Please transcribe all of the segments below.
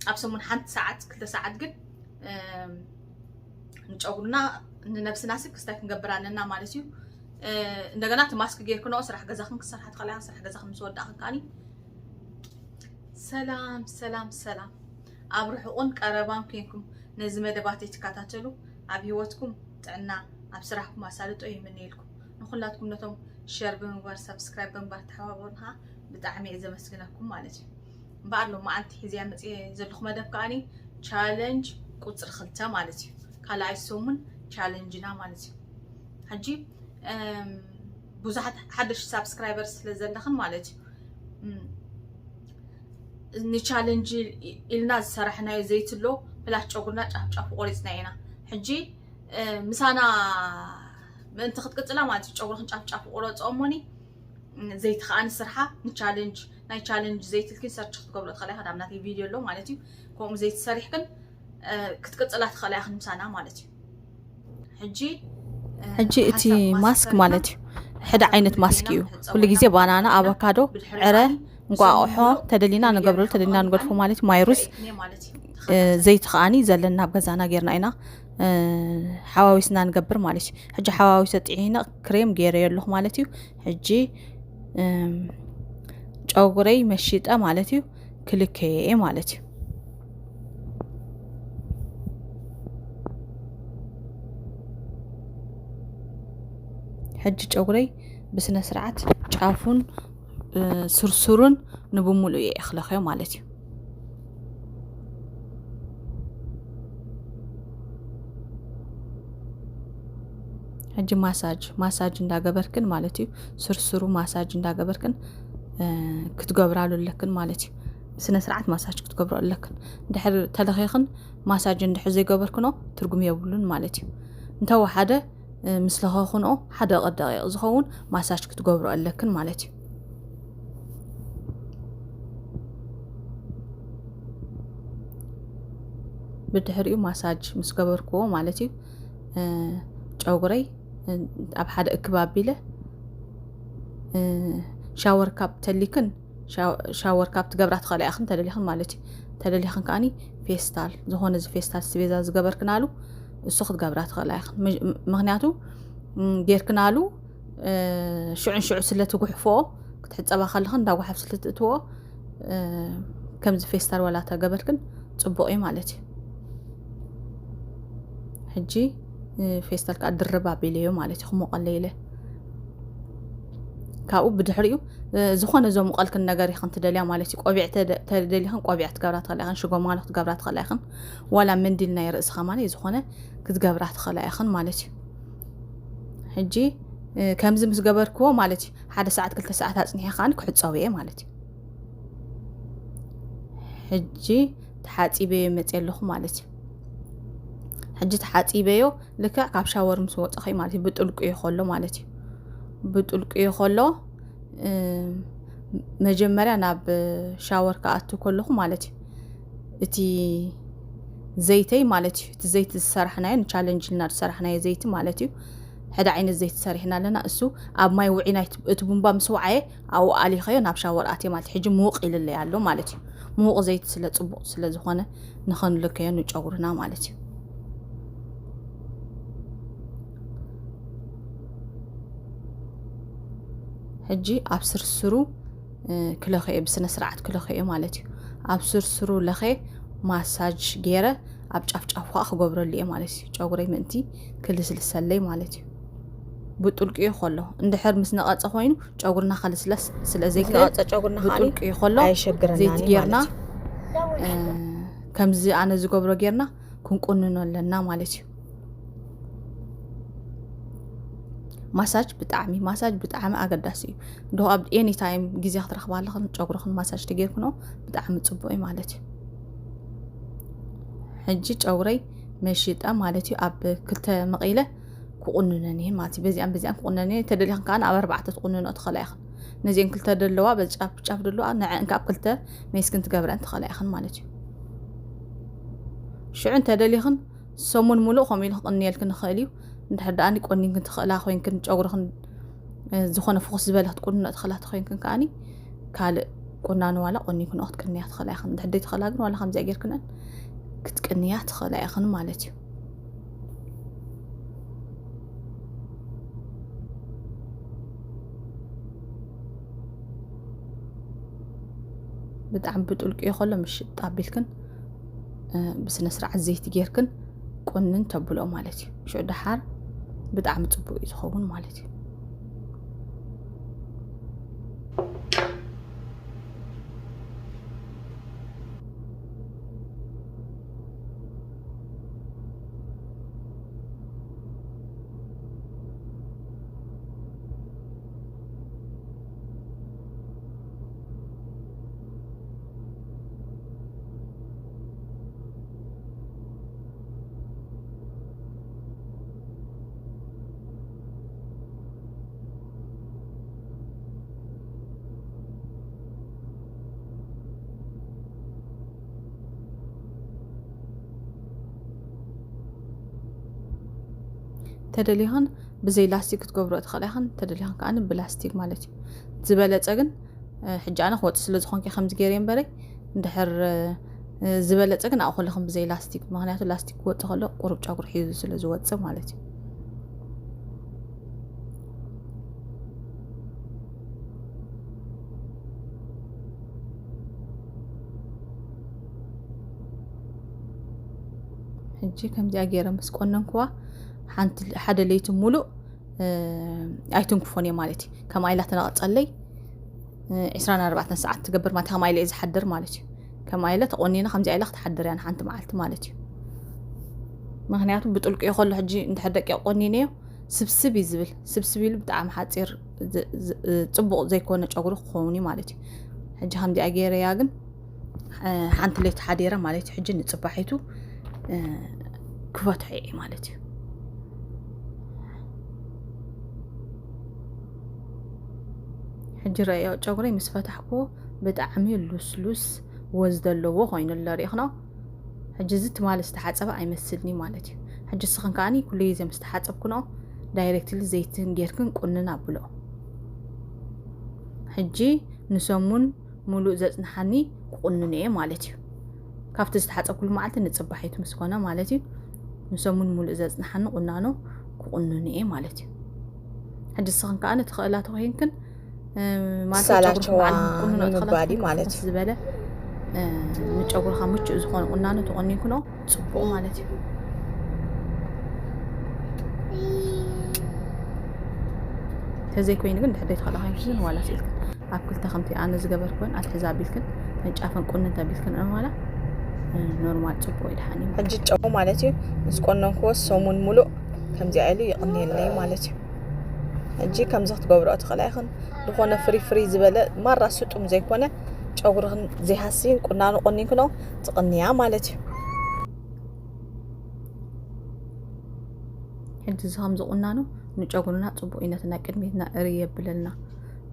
ኣብ ሰሙን ሓንቲ ሰዓት ክልተ ሰዓት ግን ንጨጉርና ንነብስና ሲ ክስታይ ክንገብር ኣለና ማለት እዩ። እንደገና እቲ ማስክ ጌርክኖ ስራሕ ገዛኽን ክሰርሓ ትኽእላ፣ ስራሕ ገዛኽን ምስ ወዳእኽን ከዓኒ ሰላም ሰላም ሰላም፣ ኣብ ርሑቕን ቀረባን ኮንኩም ነዚ መደባተይ ትከታተሉ ኣብ ህይወትኩም ጥዕና፣ ኣብ ስራሕኩም ኣሳልጦ ይምነየልኩም። ንኩላትኩም ነቶም ሸር ብምግባር፣ ሰብስክራይብ ብምግባር ተሓባበሩን ከዓ ብጣዕሚ እየ ዘመስግነኩም ማለት እዩ። እምበኣር ሎማዓንቲ ሒዝያ መፅየ ዘለኹ መደብ ከዓኒ ቻለንጅ ቁፅሪ ክልተ ማለት እዩ። ካልኣይ ሰሙን ቻለንጅና ማለት እዩ። ሕጂ ብዙሓት ሓደሽ ሳብስክራይበር ስለ ዘለኽን ማለት እዩ፣ ንቻለንጅ ኢልና ዝሰራሕናዮ ዘይትሎ ፕላስ ጨጉርና ጫፍ ጫፉ ቆሪፅና ኢና። ሕጂ ምሳና ምእንቲ ክትቅፅላ ማለት እዩ፣ ጨጉርኽን ጫፍ ጫፉ ቆረፅኦ እሞኒ ዘይቲ ከዓ ንስርሓ ንቻለንጅ ናይ ቻለንጅ ዘይትልኪን ሰርች ክትገብሮ ትኽእላ ኢኻ። ናብ ናተይ ቪድዮ ኣሎ ማለት እዩ። ከምኡ ዘይቲ ሰሪሕክን ክትቅፅላ ትኽእላ ኢኽን ምሳና ማለት እዩ። ሕጂ ሕጂ እቲ ማስክ ማለት እዩ፣ ሕደ ዓይነት ማስክ እዩ። ኩሉ ግዜ ባናና፣ ኣቫካዶ፣ ዕረ፣ እንቋቑሖ ተደሊና ንገብረሉ፣ ተደሊና ንገድፎ ማለት እዩ። ማይሩስ፣ ዘይቲ ከዓኒ ዘለና ኣብ ገዛና ጌርና ኢና ሓዋዊስና ንገብር ማለት እዩ። ሕጂ ሓዋዊሰ ጥዒነ ክሬም ገይረዮ ኣለኹ ማለት እዩ። ሕጂ ጨጉረይ መሺጠ ማለት እዩ፣ ክልከየ ማለት እዩ። ሕጂ ጨጉረይ ብስነ ስርዓት ጫፉን ስርሱሩን ንብሙሉኡ እየ ክለኸዮ ማለት እዩ። ሕጂ ማሳጅ ማሳጅ እንዳገበርክን ማለት እዩ፣ ስርስሩ ማሳጅ እንዳገበርክን ክትገብራሉ ኣለክን ማለት እዩ። ብስነ ስርዓት ማሳጅ ክትገብሮ ኣለክን። እንድሕር ተለኺኽን ማሳጅ እንድሕር ዘይገበርክኖ ትርጉም የብሉን ማለት እዩ። እንተወሓደ ምስ ለኸኽንኦ ሓደ ደቂቕ ዝኸውን ማሳጅ ክትገብሮ ኣለክን ማለት እዩ። ብድሕሪኡ ማሳጅ ምስ ገበርክዎ ማለት እዩ፣ ጨጉረይ ኣብ ሓደ እክብ ኣቢለ ሻወር ካፕ ተሊክን ሻወር ካፕ ትገብራ ትኽእላ ኢኽን ተደሊኽን ማለት እዩ። ተደሊኽን ከዓኒ ፌስታል ዝኾነ እዚ ፌስታል ስቤዛ ዝገበርክናሉ እሱ ክትገብራ ትኽእላ ኢኽን። ምክንያቱ ጌርክናሉ ሽዑን ሽዑ ስለ ትጉሕፎ ክትሕፀባ ከለኽን እንዳጓሓፍ ስለ ትእትዎ ከምዚ ፌስታል ዋላ ተገበርክን ፅቡቕ እዩ ማለት እዩ። ሕጂ ፌስታል ከዓ ድርብ ኣቢለዮ ማለት እዩ፣ ክሞቐለ ኢለ። ካብኡ ብድሕሪኡ ዝኾነ ዘሙቐልክን ነገር ኢኽን ትደልያ ማለት እዩ። ቆቢዕ ተደሊኽን ቆቢዕ ትገብራ ትኽእላ ኢኽን፣ ሽጎማኖ ክትገብራ ትኽእላ ኢኽን፣ ዋላ መንዲል ናይ ርእሲ ከማን ዝኾነ ክትገብራ ትኽእላ ኢኽን ማለት እዩ። ሕጂ ከምዚ ምስ ገበርክዎ ማለት እዩ፣ ሓደ ሰዓት ክልተ ሰዓት ኣፅኒሐ ከዓኒ ክሕፀቡ እየ ማለት እዩ። ሕጂ ተሓፂበዮ መፅየ ኣለኹ ማለት እዩ። ሕጂ ተሓፂበዮ ልክዕ ካብ ሻወር ምስ ወፀኹ ማለት እዩ፣ ብጥልቁ እዩ ከሎ ማለት እዩ። ብጥልቁ እዩ ከሎ መጀመርያ ናብ ሻወር ክኣቱ ከለኹ ማለት እዩ፣ እቲ ዘይተይ ማለት እዩ፣ እቲ ዘይቲ ዝሰራሕናዮ ንቻለንጅ ኢልና ዝሰራሕናዮ ዘይቲ ማለት እዩ። ሕደ ዓይነት ዘይቲ ሰሪሕና ኣለና። እሱ ኣብ ማይ ውዒና እቲ ቡንባ ምስ ወዓየ ኣብኡ ኣሊኸዮ ናብ ሻወር ኣትየ ማለት እዩ። ሕጂ ምውቕ ኢልለይ ኣሎ ማለት እዩ። ምውቕ ዘይቲ ስለ ፅቡቕ ስለ ዝኾነ ንኸንልከዮ ንጨጉርና ማለት እዩ። ሕጂ ኣብ ስርስሩ ክለኸዮ ብስነ ስርዓት ክለኸዮ ማለት እዩ። ኣብ ስርስሩ ለኸ ማሳጅ ገይረ ኣብ ጫፍ ጫፍ ከዓ ክገብረሉ እየ ማለት እዩ። ጨጉረይ ምእንቲ ክልስልሰለይ ማለት እዩ። ብጥልቂኡ ከሎ እንድሕር ምስ ነቐፀ ኮይኑ ጨጉርና ክልስለስ ስለ ዘይክእል ብጥልቂኡ ከሎ ዘይቲ ጌርና ከምዚ ኣነ ዝገብሮ ጌርና ክንቁንኖ ኣለና ማለት እዩ። ማሳጅ ብጣዕሚ ማሳጅ ብጣዕሚ ኣገዳሲ እዩ። እንዲኹ ኣብ ኤኒ ታይም ግዜ ክትረኽባ ኣለኽን ጨጉርኽን ማሳጅ ተጌርክኖ ብጣዕሚ ፅቡቅ እዩ ማለት እዩ። ሕጂ ጨጉረይ መሽጠ ማለት እዩ ኣብ ክልተ መቒለ ክቁንነን እየን ማለት እዩ። በዚኣን በዚኣን ክቁነን እየን። ተደሊኽን ከዓ ኣብ ኣርባዕተ ትቁንኖ ትኽእላ ኢኽን። ነዚአን ክልተ ደለዋ በዚ ጫፍ ጫፍ ደለዋ ንዐን ከዓ ኣብ ክልተ መይስክን ትገብረን ትኽእላ ኢኽን ማለት እዩ። ሽዑ እንተደሊኽን ሰሙን ሙሉእ ከምኡ ኢሉ ክቕንየልክን ይኽእል እዩ። እንድሕር ደኣ ቆኒንክን ትኽእላ ኮይንክን ጨጉርኽን ዝኾነ ፍኹስ ዝበለ ክትቁንኖ ትኽእላ ተኮይንክን ከዓኒ ካልእ ቁናኖ ዋላ ቆኒንክንኦ ክትቅንያ ትኽእላ ኢኽን። እንድሕር ዘይትኽእላ ግን ዋላ ከምዚኣ ጌርክንአን ክትቅንያ ትኽእላ ኢኽን ማለት እዩ። ብጣዕሚ ብጥልቅዮ ከሎ ምሽጥ ኣቢልክን ብስነ ስርዓት ዘይቲ ጌርክን ቁንን ተብልኦ ማለት እዩ። ሽዑ ደሓር ብጣዕሚ ጽቡቅ እዩ ዝኸውን ማለት እዩ። ተደሊኽን ብዘይ ላስቲክ ክትገብሮ ትኽእላ ኢኽን። ተደሊኽን ከኣ ብላስቲክ ማለት እዩ ዝበለጸ። ግን ሕጂ ኣነ ክወጽእ ስለ ዝኾንኩ ከምዚ ገይረ እምበረይ እንድሕር ዝበለጸ ግን ኣብኡ ከለኽን ብዘይ ላስቲክ፣ ምኽንያቱ ላስቲክ ክወጽእ ከሎ ቁሩብ ጨጉሪ ሒዙ ስለ ዝወጽእ ማለት እዩ። ሕጂ ከምዚኣ ገይረ ምስ ቆነንኩዋ ሓንቲ ሓደ ለይቲ ሙሉእ ኣይትንክፎን እየ ማለት እዩ። ከምኣ ኢላ ተነቐጸለይ ዕስራን ኣርባዕተን ሰዓት ትገብር ማለት ከምኣ ኢለ እየ ዝሓድር ማለት እዩ። ከምኣ ኢለ ተቆኒነ ከምዚኣ ኢላ ክትሓድር እያ ንሓንቲ መዓልቲ ማለት እዩ። ምክንያቱ ብጥልቅዮ ከሎ ሕጂ እንድሕር ደቂቕ ቆኒነዮ ስብስብ እዩ ዝብል። ስብስብ ኢሉ ብጣዕሚ ሓፂር ጽቡቕ ዘይኮነ ጨጉሪ ክኸውን እዩ ማለት እዩ። ሕጂ ከምዚኣ ገይረያ ግን ሓንቲ ለይቲ ሓዲረ ማለት እዩ። ሕጂ ንፅባሒቱ ክፈትሖ እየ ማለት እዩ። ሕጂ ረእዮ ጨጉረይ ምስ ፈታሕኩዎ ብጣዕሚ ሉስሉስ ወዝ ዘለዎ ኮይኑ ኣሎ ሪእኽኖ። ሕጂ እዚ ትማሊ ዝተሓፀበ ኣይመስልኒ ማለት እዩ። ሕጂ ስኽን ከዓኒ ኩሉ ግዜ ምስ ተሓፀብክኖ ዳይሬክትሊ ዘይትን ጌርክን ቁንን ኣብሎ። ሕጂ ንሰሙን ሙሉእ ዘጽንሓኒ ክቁንኖ እየ ማለት እዩ። ካብቲ ዝተሓጸብኩሉ መዓልቲ ንጽባሒቱ ምስ ኮነ ማለት እዩ። ንሰሙን ሙሉእ ዘጽንሓኒ ቁናኖ ክቁንኖ እየ ማለት እዩ። ሕጂ ስኽን ከኣ ንትኽእላ ተኮይንክን ማለት ጨጉርክን ባዕልክን ክትቁንኖ ትኽእላ ማለት እዩ። ዝበለ ንጨጉርካ ምቹእ ዝኾነ ቁናኖ ተቆኒንክኖ ጽቡቕ ማለት እዩ። ተዘይኮይኑ ግን ድሕደይ ተኸላ ኮይንክን ዋላ ስኢልክን ኣብ ክልተ ከምቲ ኣነ ዝገበርክወን ኣትሕዛ ኣቢልክን ተንጫፈን ቁንን ተቢልክን ዋላ ኖርማል ጽቡቕ ይድሓኒ። ሕጂ ጨው ማለት እዩ ምስ ቆነንክዎ ሰሙን ሙሉእ ከምዚኣ ኢሉ ይቕንየለይ ማለት እዩ። ሕጂ ከምዚ ክትገብርኦ ትኽእላ ኢኽን። ዝኾነ ፍሪ ፍሪ ዝበለ ማራ ስጡም ዘይኮነ ጨጉርኽን ዘይሃስይን ቁናኖ ቆኒንክኖ ትቕንያ ማለት እዩ። ሕጂ እዚ ከምዚ ቁናኖ ንጨጉርና ጽቡቕ እዩ። ነቲ ናይ ቅድሚትና እርይ የብለልና።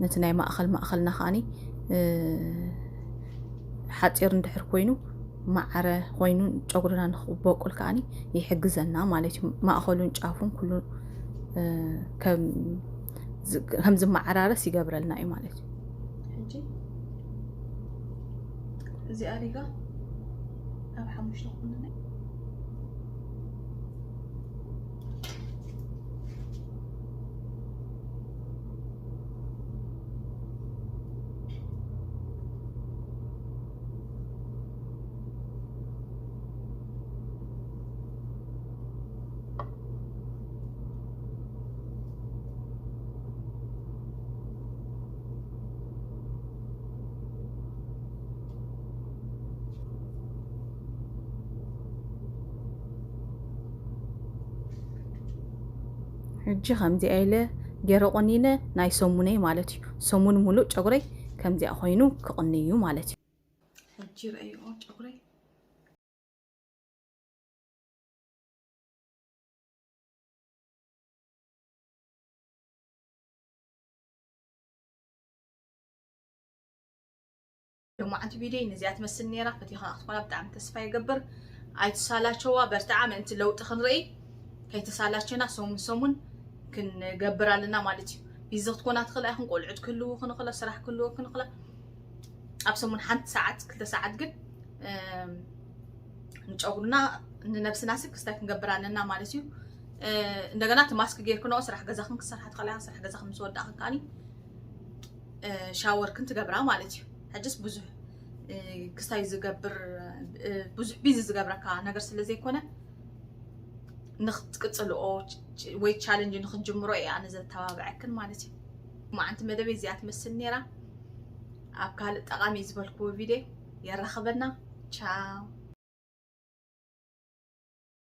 ነቲ ናይ ማእኸል ማእኸልና ከዓኒ ሓፂር እንድሕር ኮይኑ ማዕረ ኮይኑ ጨጉርና ንክበቁል ከዓኒ ይሕግዘና ማለት እዩ። ማእኸሉን ጫፉን ኩሉ ከም ዝመዓራረስ ይገብረልና እዩ ማለት እዩ። ሕጂ እዚኣ ሪጋ ኣብ ሓሙሽተ ክኹንና ሕጂ ከምዚኣ ኢለ ገይረ ቆኒነ ናይ ሰሙነይ ማለት እዩ። ሰሙን ሙሉእ ጨጉረይ ከምዚኣ ኮይኑ ክቕኒ እዩ ማለት እዩ። ሕጂ ረእይኦ ጨጉረይ ሎማዓንቲ ቪድዮ ነዚኣ ትመስል ነይራ። ፈቲኻ ክትኮና ብጣዕሚ ተስፋ ይገብር። ኣይትሳላቸዋ፣ በርትዓ፣ ምእንቲ ለውጢ ክንርኢ ከይተሳላቸና ሰሙን ሰሙን ክንገብር ኣለና ማለት እዩ። ቢዚ ክትኮና ትኽእላ ኢኽን፣ ቆልዑት ክህልዉ ክንኽእላ፣ ስራሕ ክህልወክን ይኽእላ። ኣብ ሰሙን ሓንቲ ሰዓት ክልተ ሰዓት ግን ንጨጉርና ንነብስና ሲ ክስታይ ክንገብር ኣለና ማለት እዩ። እንደገና እቲ ማስክ ጌርክንኦ ስራሕ ገዛኽን ክሰርሓ ትኽእላ፣ ስራሕ ገዛኽን ምስ ወዳእኽን ከዓኒ ሻወርክን ትገብራ ማለት እዩ። ሕጅስ ብዙሕ ክስታይ ዝገብር ብዙሕ ቢዚ ዝገብረካ ነገር ስለ ዘይኮነ ንክትቅፅልኦ ወይ ቻለንጅ ንክትጅምሮ እየ ኣነ ዘተባብዐክን ማለት እዩ። መዓንቲ መደበይ እዚኣ ትመስል ነይራ። ኣብ ካልእ ጠቓሚ እዩ ዝበልክዎ ቪድዮ የራኽበና። ቻው።